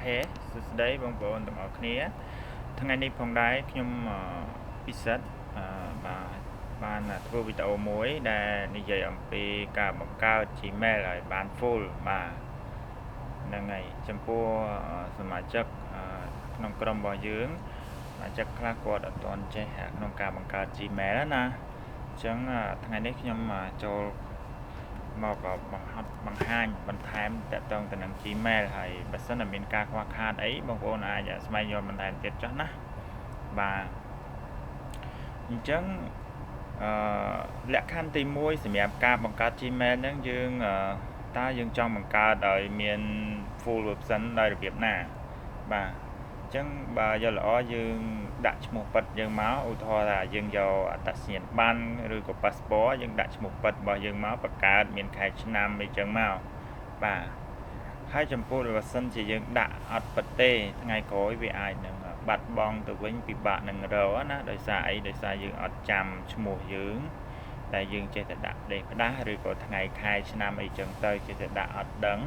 OK សួស្តីបងប្អូនទាំងអស់គ្នាថ្ងៃនេះផងដែរខ្ញុំពិសិដ្ឋបាទបានធ្វើវីដេអូមួយដែលនិយាយអំពីការបង្កើត Gmail ឲ្យបាន full បាទហ្នឹងហើយចំពោះសមាជិកក្នុងក្រុមរបស់យើងសមាជិកខ្លះគាត់អត់ទាន់ចេះក្នុងការបង្កើត Gmail ណាអញ្ចឹងថ្ងៃនេះខ្ញុំចូលមកបង្ហាញបន្ថែមតាក់ទងទៅនឹង Gmail ហើយបើសិនតែមានការខ្វះខាតអីបងប្អូនអាចស្វែងយល់បន្ថែមទៀតចុះណាបាទអញ្ចឹងលក្ខខណ្ឌទី1សម្រាប់ការបង្កើត Gmail ហ្នឹងយើងតើយើងចង់បង្កើតឲ្យមាន full version ដោយរបៀបណាបាទអញ្ចឹងបើយកល្អយើងដាក់ឈ្មោះពិតយើងមកឧទាហរណ៍ថាយើងយកអត្តសញ្ញាណប័ណ្ណឬក៏ passport យើងដាក់ឈ្មោះពិតរបស់យើងមកបង្កើតមានខែឆ្នាំអីចឹងមកបាទហើយចំពោះបើសិនជាយើងដាក់អត់ពិតទេថ្ងៃក្រោយវាអាចនឹងបាត់បង់ទៅវិញពិបាកនឹងរកណាដោយសារអីដោយសារយើងអត់ចាំឈ្មោះយើងតែយើងចេះតែដាក់ដេសផ្ដាស់ឬក៏ថ្ងៃខែឆ្នាំអីចឹងទៅចេះតែដាក់អត់ដឹង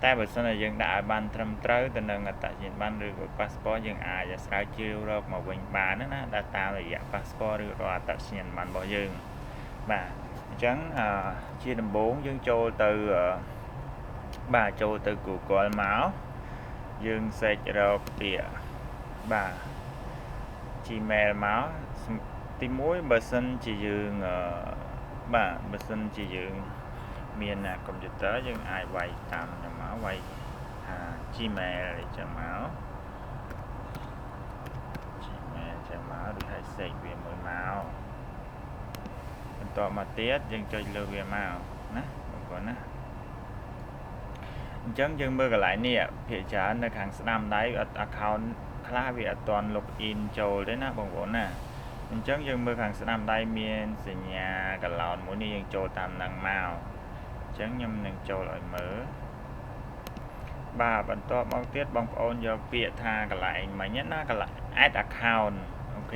តែបើសិនជាយើងដាក់ឲ្យបានត្រឹមត្រូវទៅនឹងអត្តសញ្ញាណប័ណ្ណឬក៏ passport យើងអាចស្រាវជ្រាវរកមកវិញបានណាដែលតាមរយៈ passport ឬក៏អត្តសញ្ញាណប័ណ្ណរបស់យើងបាទអញ្ចឹងជាដំបូងយើងចូលទៅបាទចូលទៅ Google មកយើង search រកពាក្យបាទ Gmail មកទី1បើសិនជាយើងបាទបើសិនជាយើងមានកុំព្យូទ័រយើងអាចវាយតាមហ្នឹងមកវាយថា Gmail អីចឹងមក Gmail ចឹងមកឬហើយ search វាមួយមកបន្តមកទៀតយើងចុចលើវាមកណាបងប្អូនណាអញ្ចឹងយើងមើលកន្លែងនេះភាគច្រើននៅខាងស្ដាំដៃអត់ account ខ្លះវាអត់ទាន់ log in ចូលទេណាបងប្អូនណាអញ្ចឹងយើងមើលខាងស្ដាំដៃមានសញ្ញាកឡោនមួយនេះយើងចូលតាមហ្នឹងមកអញ្ចឹងខ្ញុំនឹងចូលឲ្យមើលបាទបន្ទាប់មកទៀតបងប្អូនយកពាក្យថាកន្លែងមិញណាកន្លែង add account OK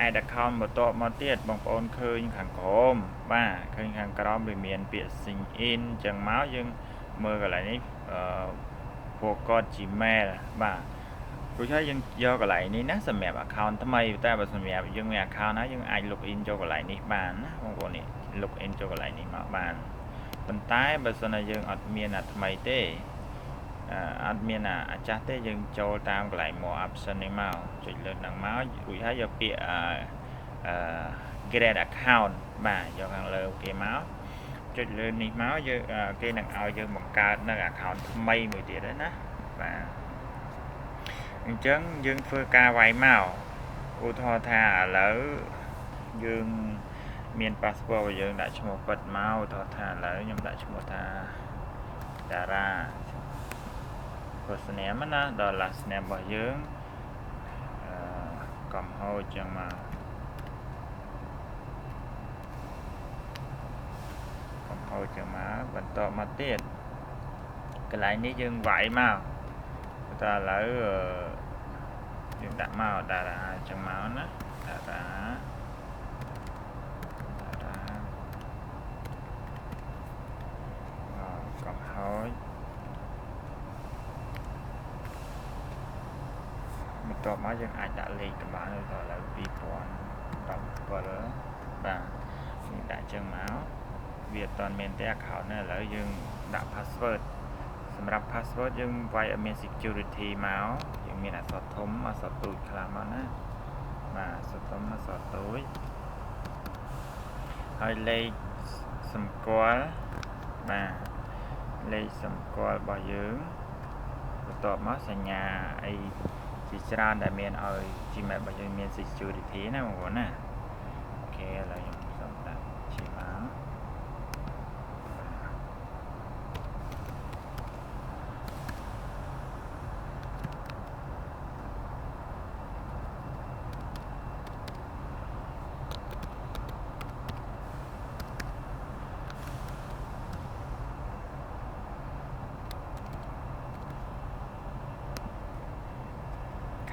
add account បន្ទាប់មកទៀតបងប្អូនឃើញខាងក្រោមបាទឃើញខាងក្រោមវាមានពាក្យ sign in អញ្ចឹងមកយើងមើលកន្លែងនេះforgot Gmail បាទរួចហើយយើងយកកន្លែងនេះណាសម្រាប់ account ថ្មីតែបើសម្រាប់យើងមាន account ហើយយើងអាច log in ចូលកន្លែងនេះបានណាបងប្អូននេះ log in ចូលកន្លែងនេះមកបានប៉ុន្តែបើសិនណាយើងអត់មានអាថ្មីទេអត់មានអាចាស់ទេយើងចូលតាមកន្លែង more option នេះមកចុចលើហ្នឹងមករួចហើយយកពាក្យអឺ create account បាទយកខាងលើគេមកចុចលើនេះមកយើងគេនឹងឲ្យយើងបង្កើតនៅ account ថ្មីមួយទៀតហើយណាបាទអញ្ចឹងយើងធ្វើការវាយមកឧទាហរណ៍ថាឥឡូវយើងមាន passport របស់យើងដាក់ឈ្មោះពិតមកឧទាហរណ៍ថាឥឡូវខ្ញុំដាក់ឈ្មោះថាតារា first name ណាដល់ last name របស់យើងអឺកំហូចចឹងមកកំហូចចឹងមកបន្តមកទៀតកន្លែងនេះយើងវាយមកតើឥឡូវយើងដាក់មកតារាចឹងមកណាតារាតារាកំហូចបន្ទាប់មកយើងអាចដាក់លេខក៏បានដូចឥឡូវ2017បាទយើងដាក់ចឹងមកវាអត់ទាន់មានទេ account នេះឥឡូវយើងដាក់ password សម្រាប់ password យើងវាយឲ្យមាន security មកយើងមានអក្សរធំអក្សរតូចខ្លះមកណាបាទអក្សរធំអក្សរតូចហើយលេខសម្គាល់បាទលេខសម្គាល់របស់យើងបន្ទាប់មកសញ្ញាអីជាច្រើនដែលមានឲ្យ Gmail របស់យើងមាន security ណាបងប្អូនណាOK ឥឡូវខ្ញុំសូមដាក់ Gmail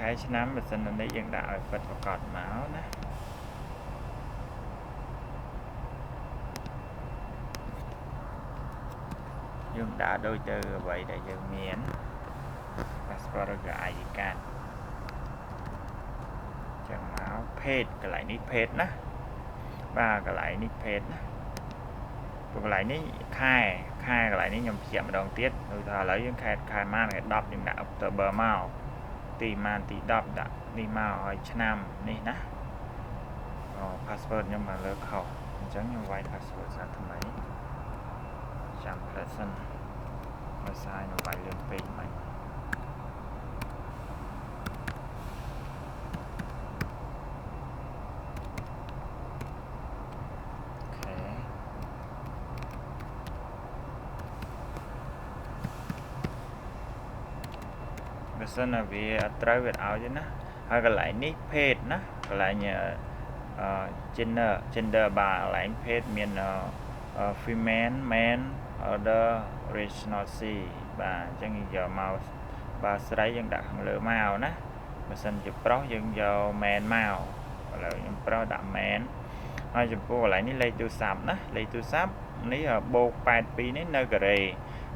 ខែឆ្នាំបើសិននេះយើងដាក់ឲ្យពិតប្រាកដមកណាយើងដាក់ដូចទៅអ្វីដែលយើងមាន passport ឬក៏ ID card ចឹងមកភេទកន្លែងនេះភេទណាបាទកន្លែងនេះភេទណាព្រោះកន្លែងនេះខែខែកន្លែងនេះខ្ញុំបញ្ជាក់ម្ដងទៀតដូចថាឥឡូវយើងខែខែម៉ានខែ10យើងដាក់ October មកទីម៉ានទី10ដាក់នេះមកហើយឆ្នាំនេះណាអូ password ខ្ញុំមកលើខុសអញ្ចឹងខ្ញុំវាយ password សាថ្មីចាំផ្លែសិនដោយសារខ្ញុំវាយលឿនពេកមិញ OK បើសិនណាវាអត់ត្រូវវាឲ្យទេណាហើយកន្លែងនេះភេទណាកន្លែងអឺ gender បាទកន្លែងភេទមាន female, man, other, regional C បាទអញ្ចឹងយើងយកមកបើស្រីយើងដាក់ខាងលើមកណាបើសិនជាប្រុសយើងយក man មកឥឡូវខ្ញុំប្រុសដាក់ man ហើយចំពោះកន្លែងនេះលេខទូរស័ព្ទណាលេខទូរស័ព្ទនេះបូក82នេះនៅកូរ៉េ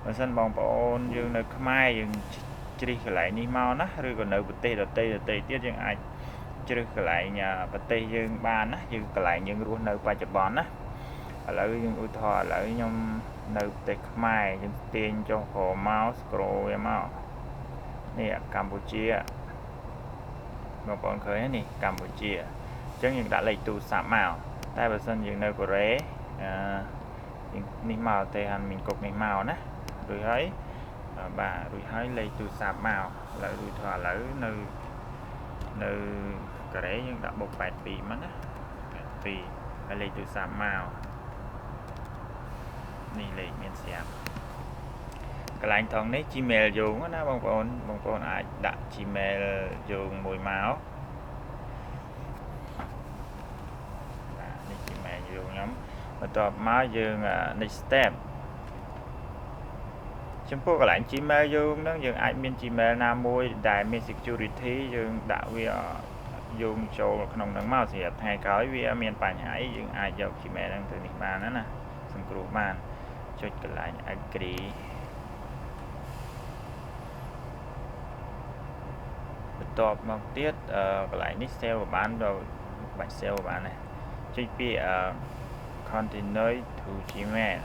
បើសិនបងប្អូនយើងនៅខ្មែរយើងជ្រិះកន្លែងនេះមកណាឬក៏នៅប្រទេសដទៃដទៃទៀតយើងអាចជ្រើសកន្លែងប្រទេសយើងបានណាយើងកន្លែងយើងរស់នៅបច្ចុប្បន្នណាឥឡូវយើងឧទាហរណ៍ឥឡូវខ្ញុំនៅប្រទេសខ្មែរយើងទាញចុះក្រោមមក scroll វាមកនេះកម្ពុជាបងប្អូនឃើញនេះកម្ពុជាអញ្ចឹងយើងដាក់លេខទូរស័ព្ទមកតែបើសិនយើងនៅកូរ៉េអឺយើងនេះមកទេហានមីនកុកនេះមកណារួចហើយបាទរួចហើយលេខទូរស័ព្ទមកឥឡូវរួចថាឥឡូវនៅនៅកូរ៉េយើងដាក់បូក82មកណា82ហើយលេខទូរស័ព្ទមកនេះលេខមានស្រាប់កន្លែងថងនេះ Gmail យោងណាបងប្អូនបងប្អូនអាចដាក់ Gmail យោងមួយមកបាទនេះ Gmail យោងខ្ញុំបន្ទាប់មកយើង next step ចំពោះកន្លែង Gmail យើងហ្នឹងយើងអាចមាន Gmail ណាមួយដែលមាន security យើងដាក់វាយោងចូលក្នុងហ្នឹងមកសម្រាប់ថ្ងៃក្រោយវាមានបញ្ហាអីយើងអាចយក Gmail ហ្នឹងទៅនេះបានណាសង្គ្រោះបានចុចកន្លែង agree បន្ទាប់មកទៀតកន្លែងនេះ save ក៏បានដល់បាច់ save ក៏បានដែរចុចពាក្យ continue to Gmail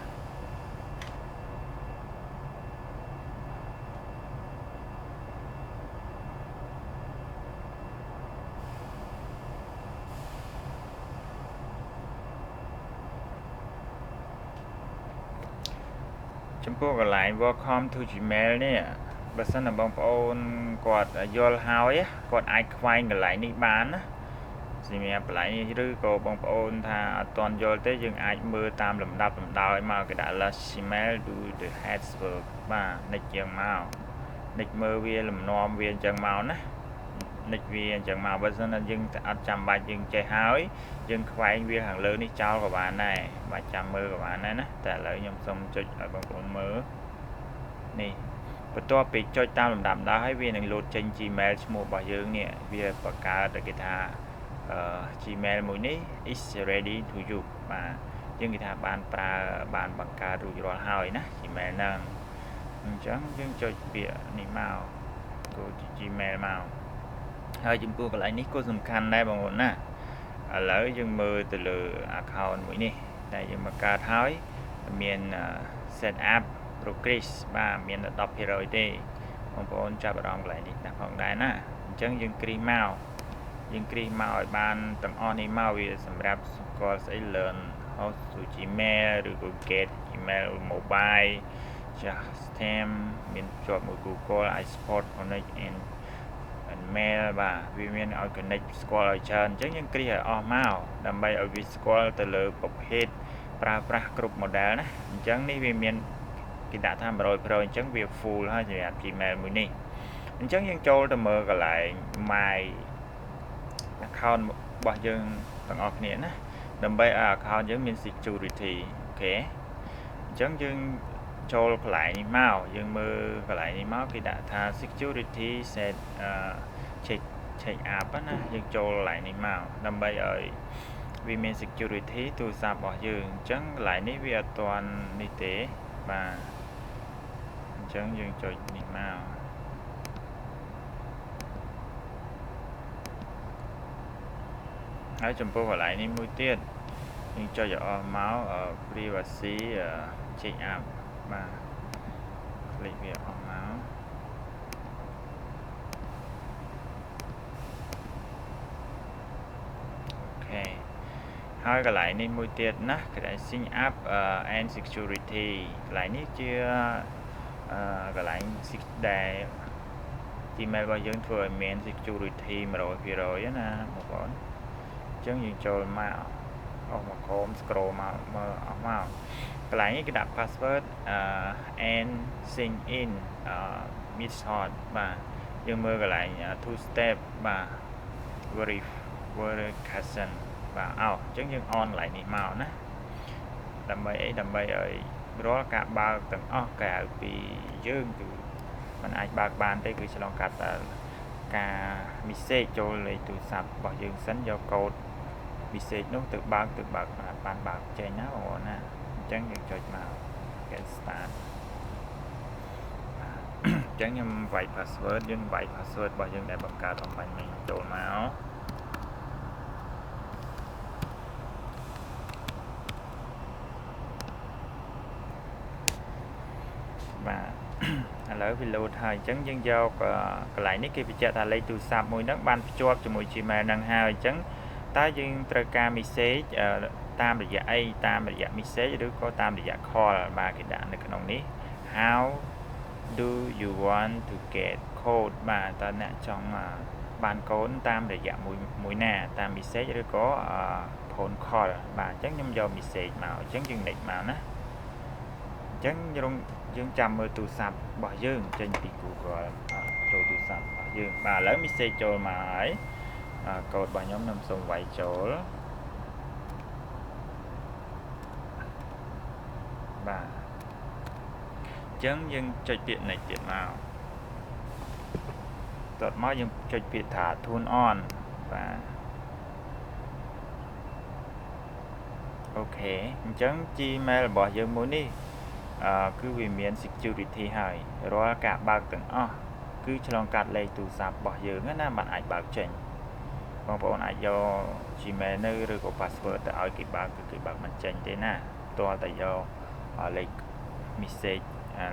ចំពោះកន្លែង welcome to Gmail នេះបើសិនណាបងប្អូនគាត់យល់ហើយគាត់អាចខ្វែងកន្លែងនេះបានណាសម្រាប់កន្លែងនេះឬក៏បងប្អូនថាអត់ទាន់យល់ទេយើងអាចមើលតាមលំដាប់លំដោយមកគេដាក់ last Gmail do the heads work បាទនិចជាងមកនិចមើលវាលំនាំវាអញ្ចឹងមកណានិចវាអញ្ចឹងមកបើសិនណាយើងអត់ចាំបាច់យើងចេះហើយយើងខ្វែងវាខាងលើនេះចោលក៏បានដែរបាច់ចាំមើលក៏បានដែរណាតែឥឡូវខ្ញុំសូមចុចឲ្យបងប្អូនមើលនេះបន្ទាប់ពីចុចតាមលំដាប់ដល់ហើយវានឹងលោតចេញ Gmail ឈ្មោះរបស់យើងនេះវាបង្កើតគេថា Gmail មួយនេះ is ready to use បាទយើងគេថាបានប្រើបានបង្កើតរួចរាល់ហើយណា Gmail ហ្នឹងអញ្ចឹងយើងចុចពាក្យនេះមក go to Gmail មកហើយចំពោះកន្លែងនេះក៏សំខាន់ដែរបងប្អូនណាឥឡូវយើងមើលទៅលើ account មួយនេះដែលយើងបង្កើតហើយមាន set up progress បាទមានតែ10%ទេបងប្អូនចាប់អារម្មណ៍កន្លែងនេះណាស់ផងដែរណាអញ្ចឹងយើងគ្រីសមកយើងគ្រីសមកឲ្យបានទាំងអស់នេះមកវាសម្រាប់ស្គាល់ស្អី learn how to Gmail ឬក៏ get Gmail mobile just time មានភ្ជាប់មួយ Google iSport Connect and mail បាទវាមានឲ្យ connect ស្គាល់ឲ្យច្រើនអញ្ចឹងយើងគ្រីសឲ្យអស់មកដើម្បីឲ្យវាស្គាល់ទៅលើប្រភេទប្រើប្រាស់គ្រប់ model ណាអញ្ចឹងនេះវាមានគេដាក់ថា100%អញ្ចឹងវា full ហើយសម្រាប់ Gmail មួយនេះអញ្ចឹងយើងចូលទៅមើលកន្លែង my account របស់យើងទាំងអស់គ្នាណាដើម្បីឲ្យ account យើងមាន security OK អញ្ចឹងយើងចូលកន្លែងនេះមកយើងមើលកន្លែងនេះមកគេដាក់ថា security set check check up ណាយើងចូលកន្លែងនេះមកដើម្បីឲ្យវាមាន security ទូរស័ព្ទរបស់យើងអញ្ចឹងកន្លែងនេះវាអត់ទាន់នេះទេបាទអញ្ចឹងយើងចុចនេះមក ហើយចំពោះកន្លែងនេះមួយទៀតយើងចុចឲ្យអស់មក privacy check up បាទ click វាអស់មក OK ហើយកន្លែងនេះមួយទៀតណាកន្លែង sign up and security កន្លែងនេះជាកន្លែងដែល Gmail របស់យើងធ្វើឲ្យមាន security 100%ណាបងប្អូនអញ្ចឹងយើងចូលមកអស់មកក្រោម scroll មកមើលអស់មកកន្លែងនេះគេដាក់ password and sign in method បាទយើងមើលកន្លែង two step បាទ verification បាទអោអញ្ចឹងយើង on កន្លែងនេះមកណាដើម្បីអីដើម្បីឲ្យរាល់ការបើកទាំងអស់ក្រៅពីយើងគឺมันអាចបើកបានទេគឺឆ្លងកាត់តែការ message ចូលលេខទូរស័ព្ទរបស់យើងសិនយកកូដ message នោះទៅបើកទៅបើកបានបើកចេញណាបងប្អូនណាអញ្ចឹងយើងចុចមក get start អញ្ចឹងខ្ញុំវាយ password យើងវាយ password របស់យើងដែលបង្កើតអម្បាញ់មិញចូលមកបាទឥឡូវវាលោតហើយអញ្ចឹងយើងយកកន្លែងនេះគេបញ្ជាក់ថាលេខទូរស័ព្ទមួយហ្នឹងបានភ្ជាប់ជាមួយ Gmail ហ្នឹងហើយអញ្ចឹងតើយើងត្រូវការ message តាមរយៈអីតាមរយៈ message ឬក៏តាមរយៈ call បាទគេដាក់នៅក្នុងនេះ how do you want to get code បាទតើអ្នកចង់បានកូដតាមរយៈមួយមួយណាតាម message ឬក៏ phone call បាទអញ្ចឹងខ្ញុំយក message មកអញ្ចឹងយើង next មកណាអញ្ចឹងយើងចាំមើលទូរស័ព្ទរបស់យើងចេញពី Google ចូលទូរស័ព្ទរបស់យើងបាទឥឡូវ message ចូលមកហើយកូដរបស់ខ្ញុំខ្ញុំសូមវាយចូលបាទអញ្ចឹងយើងចុចពាក្យ next ទៀតមកតតមកយើងចុចពាក្យថា turn on បាទ OK អញ្ចឹង Gmail របស់យើងមួយនេះគឺវាមាន security ហើយរាល់ការបើកទាំងអស់គឺឆ្លងកាត់លេខទូរស័ព្ទរបស់យើងណាបានអាចបើកចេញបងប្អូនអាចយក Gmail នៅឬក៏ password ទៅឲ្យគេបើកគឺគេបើកមិនចេញទេណាទាល់តែយកលេខ message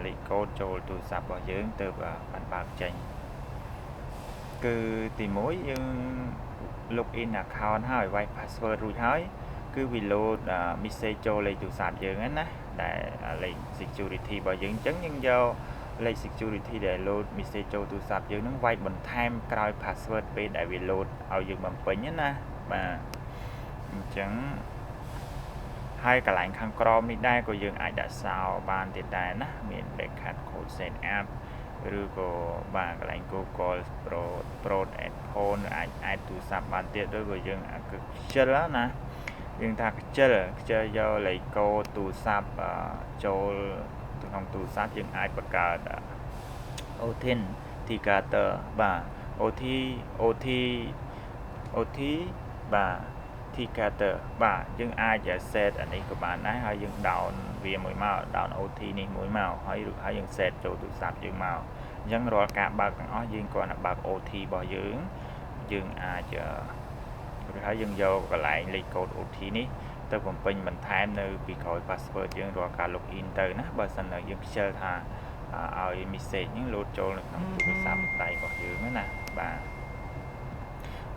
លេខកូដចូលទូរស័ព្ទរបស់យើងទៅបានបើកចេញគឺទី1យើង login account ហើយវាយ password រួចហើយគឺវា load message ចូលលេខទូរស័ព្ទយើងណាដែលលេខ security របស់យើងអញ្ចឹងយើងយកលេខ security ដែល load message ចូលទូរស័ព្ទយើងនឹងវាយបន្ថែមក្រោយ password ពេលដែលវា load ឲ្យយើងបំពេញណាបាទអញ្ចឹងហើយកន្លែងខាងក្រោមនេះដែរក៏យើងអាចដាក់សោបានទៀតដែរណាមាន backup code set up ឬក៏បាទកន្លែង Google Pro Pro add phone អាច add ទូរស័ព្ទបានទៀតឬក៏យើងគឺខ្ជិលណាយើងថាខ្ជិលខ្ជិលយកលេខកូដទូរស័ព្ទចូលក្នុងទូរស័ព្ទយើងអាចបង្កើត Authenticator បាទ OT OT OT បាទ Authenticator បាទយើងអាច set អានេះក៏បានដែរហើយយើង down វាមួយមក down OT នេះមួយមកហើយឬហើយយើង set ចូលទូរស័ព្ទយើងមកអញ្ចឹងរាល់ការបើកទាំងអស់យើងគ្រាន់តែបើក OT របស់យើងយើងអាចឬហើយយើងយកកន្លែងលេខកូដ OT នេះទៅបំពេញបន្ថែមនៅពីក្រោយ password យើងរាល់ការ login ទៅណាបើសិនជាយើងខ្ជិលថាឲ្យ message ហ្នឹងលោតចូលនៅក្នុងទូរស័ព្ទដៃរបស់យើងណាបាទ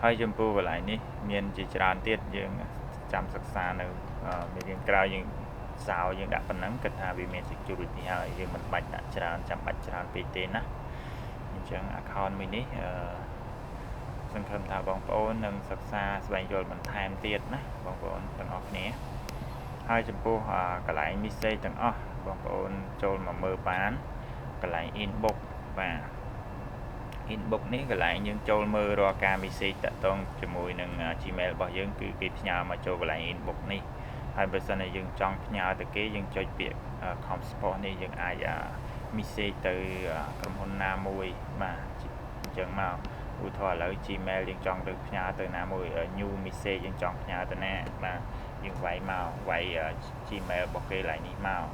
ហើយចំពោះកន្លែងនេះមានជាច្រើនទៀតយើងចាំសិក្សានៅមេរៀនក្រោយយើងសោយើងដាក់ប៉ុណ្ណឹងគិតថាវាមាន security ហើយយើងមិនបាច់ដាក់ច្រើនចាំបាច់ច្រើនពេកទេណាអញ្ចឹង account មួយនេះអឺសង្ឃឹមថាបងប្អូននឹងសិក្សាស្វែងយល់បន្ថែមទៀតណាបងប្អូនទាំងអស់គ្នាហើយចំពោះកន្លែង message ទាំងអស់បងប្អូនចូលមកមើលបានកន្លែង inbox បាទ inbox នេះកន្លែងយើងចូលមើលរាល់ការ message តាក់ទងជាមួយនឹង Gmail របស់យើងគឺគេផ្ញើមកចូលកន្លែង inbox នេះហើយបើសិនជាយើងចង់ផ្ញើទៅគេយើងចុចពាក្យ compose នេះយើងអាច message ទៅក្រុមហ៊ុនណាមួយបាទអញ្ចឹងមកឧទាហរណ៍ឥឡូវ Gmail យើងចង់ទៅផ្ញើទៅណាមួយ new message យើងចង់ផ្ញើទៅណាបាទយើងវាយមកវាយ Gmail របស់គេឡើយនេះមក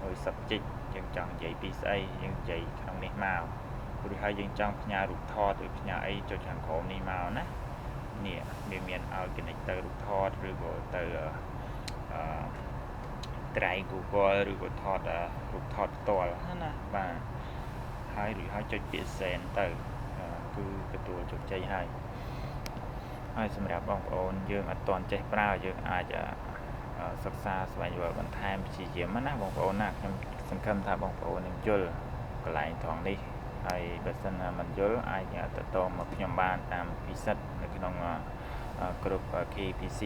មួយ subject យើងចង់និយាយពីស្អីយើងនិយាយក្នុងនេះមកឬហើយយើងចង់ផ្ញើរូបថតឬផ្ញើអីចុចខាងក្រោមនេះមកណា នេះវាមានឲ្យ connect ទៅរូបថតឬក៏ទៅអឺ Drive Google ឬក៏ថតរូបថតផ្ទាល់ណាបាទហើយរួចហើយចុចពាក្យ send ទៅគឺទទួលជោគជ័យហើយហើយសម្រាប់បងប្អូនយើងអត់ទាន់ចេះប្រើយើងអាចសិក្សាស្វែងយល់បន្ថែមព្យាយាមណាបងប្អូនណាខ្ញុំសង្ឃឹមថាបងប្អូននឹងយល់កន្លែងត្រង់នេះហើយបើសិនណាមិនយល់អាចតតមកខ្ញុំបានតាមពិសិដ្ឋនៅក្នុងក្រុម KPC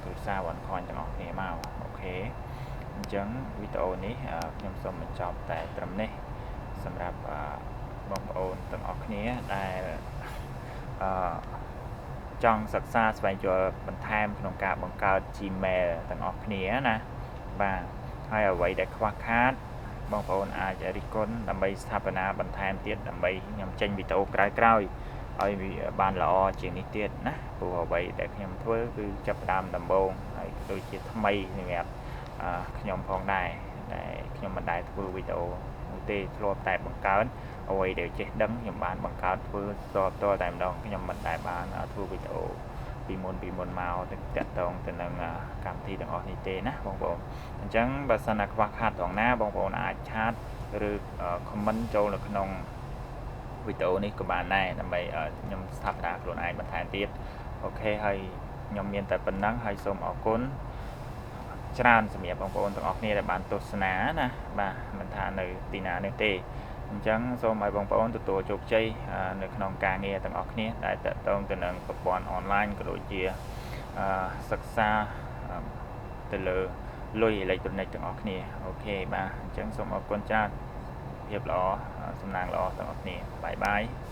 គ្រួសារវ៉ាន់ខនទាំងអស់គ្នាមក OK អញ្ចឹងវីដេអូនេះខ្ញុំសូមបញ្ចប់តែត្រឹមនេះសម្រាប់បងប្អូនទាំងអស់គ្នាដែលអឺចង់សិក្សាស្វែងយល់បន្ថែមក្នុងការបង្កើត Gmail ទាំងអស់គ្នាណាបាទហើយអ្វីដែលខ្វះខាតបងប្អូនអាចរិះគន់ដើម្បីស្ថាបនាបន្ថែមទៀតដើម្បីខ្ញុំចេញវីដេអូក្រោយៗឲ្យវាបានល្អជាងនេះទៀតណាព្រោះអ្វីដែលខ្ញុំធ្វើគឺចាប់ផ្ដើមដំបូងហើយដូចជាថ្មីសម្រាប់ខ្ញុំផងដែរដែលខ្ញុំមិនដែលធ្វើវីដេអូនោះទេធ្លាប់តែបង្កើតអ្វីដែលចេះដឹងខ្ញុំបានបង្កើតធ្វើតតតែម្ដងខ្ញុំមិនដែលបានធ្វើវីដេអូពីមុនមកទៅតាក់ទងទៅនឹងកម្មវិធីទាំងអស់នេះទេណាបងប្អូនអញ្ចឹងបើសិនណាខ្វះខាតត្រង់ណាបងប្អូនអាច chat ឬ comment ចូលនៅក្នុងវីដេអូនេះក៏បានដែរដើម្បីខ្ញុំស្ថាបនាខ្លួនឯងបន្ថែមទៀត OK ហើយខ្ញុំមានតែប៉ុណ្ណឹងហើយសូមអរគុណច្រើនសម្រាប់បងប្អូនទាំងអស់គ្នាដែលបានទស្សនាណាបាទមិនថានៅទីណានេះទេអញ្ចឹងសូមឲ្យបងប្អូនទទួលជោគជ័យនៅក្នុងការងារទាំងអស់គ្នាដែលតាក់ទងទៅនឹងប្រព័ន្ធអនឡាញក៏ដូចជាសិក្សាទៅលើលុយអេឡិចត្រូនិកទាំងអស់គ្នា OK បាទអញ្ចឹងសូមអរគុណច្រើនភាពល្អសំណាងល្អទាំងអស់គ្នា bye bye.